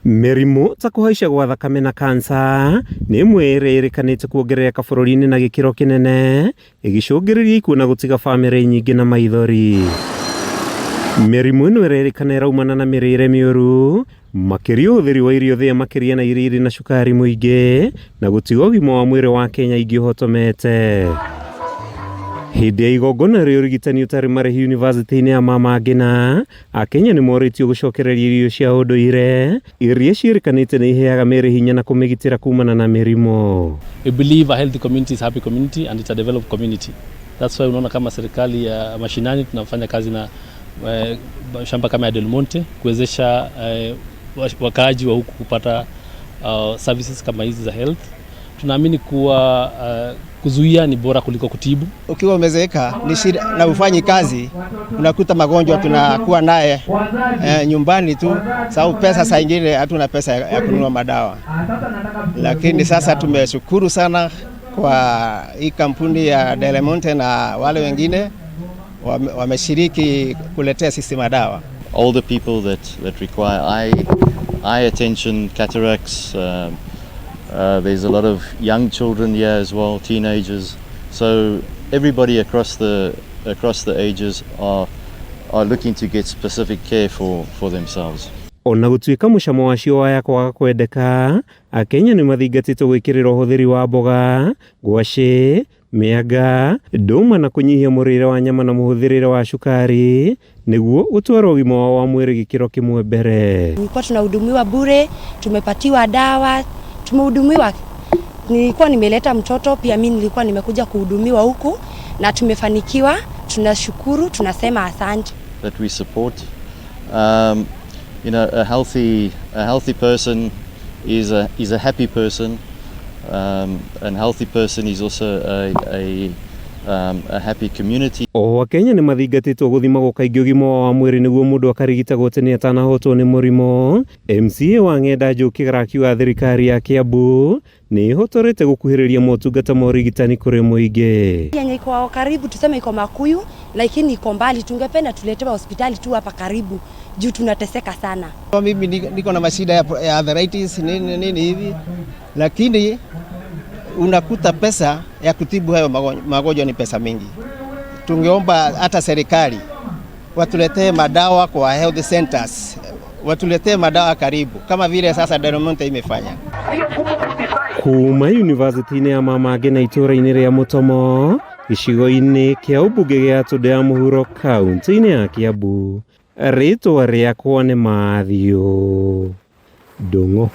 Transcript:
Mĩrimũ ta kũhaica gwa thakame na kansa nĩ ĩmwe ĩrĩa ĩrĩkanĩte kuongerereka bũrũri-inĩ na gĩkĩro kĩnene, ĩgĩcũngĩrĩria ikuũ na gũtiga bamĩrĩ nyingĩ na maithori. Mĩrimũ ĩno ĩrerĩkana ĩraumana na mĩrĩre mĩũru, makĩria ũhũthĩri wa irio thĩe makĩria na iria irĩ na cukari mũingĩ, na gũtiga ũgima wa mwĩrĩ wa Kenya aingĩ ũhotomete. Hĩndĩ ya igongona rĩa ũrigitani ũtarĩ marĩhi yunivasĩtĩ-inĩ ya Mama Ngina, Akenya nĩ morĩtio gũcokereria irio cia ũndũire iria ciĩrĩkanĩte nĩ iheaga mĩĩrĩ hinya na kũmĩgitĩra kumana na mĩrimũ. We believe a healthy community is a happy community and it's a developed community. That's why unaona kama serikali ya mashinani tunafanya kazi na shamba kama ya Del Monte kuwezesha wakaaji wa huku kupata services kama hizi za health. Tunaamini kuwa kuzuia ni bora kuliko kutibu. Ukiwa umezeeka ni shida na ufanyi kazi, unakuta magonjwa tunakuwa naye nyumbani tu, sababu pesa saa ingine hatuna pesa ya kununua madawa. Lakini sasa tumeshukuru sana kwa hii kampuni ya Del Monte na wale wengine wameshiriki kuletea sisi madawa. Older people that require eye attention, cataracts. There's a lot of young children here as well, teenagers. So everybody across the ages are looking to get specific care for themselves. Ona gũtuĩka mũcamo wacio waya kwaga kwendeka, Akenya nĩ mathingatĩtwo gwĩkĩrĩra ũhũthĩri wa mboga, ngwacĩ, mĩanga, ndũma na kũnyihia mũrĩre wa nyama na mũhũthĩrĩre wa cukari nĩguo gũtwara ũgima wao wa mwĩrĩ gĩkĩro kĩmwe mbere. Tulikuwa tunahudumiwa bure, tumepatiwa dawa, tumehudumiwa. Nilikuwa nimeleta mtoto pia, mimi nilikuwa nimekuja kuhudumiwa huku na tumefanikiwa. Tunashukuru, tunasema asante. That we support. A healthy person is a happy person. And healthy person is also a happy community. Oho Akenya nĩ mathingatĩtwo gũthimagwo kaingĩ ũgima wao wa mwĩrĩ nĩguo mũndũ akarigitagwo tene atanahotwo nĩ mũrimũ. MCA wa Ng'enda Njũkĩ akiuga thirikari ya Kiambu nĩ ĩhotorete gũkuhĩrĩria motungata ma ũrigitani kũrĩ mũingĩ. Yenye iko karibu tuseme iko Makuyu, lakini iko mbali. Tungependa tuletewe hospitali tu hapa karibu juu tunateseka sana. Mimi niko na mashida ya arthritis nini nini hivi, lakini unakuta pesa ya kutibu hayo magonjwa ni pesa mingi. Tungeomba hata serikali watuletee madawa kwa health centers, watuletee madawa karibu kama vile sasa Del Monte imefanya. Kuma yunivasĩtĩ-inĩ ya Mama Ngina itũũra-inĩ rĩa Mũtomo gĩcigo-inĩ kĩa ũmbunge gĩa Tũndũ ya Mũhuro kaunti-inĩ ya Kiambu, rĩtwa rĩakwa nĩ Matthew Ndung'u.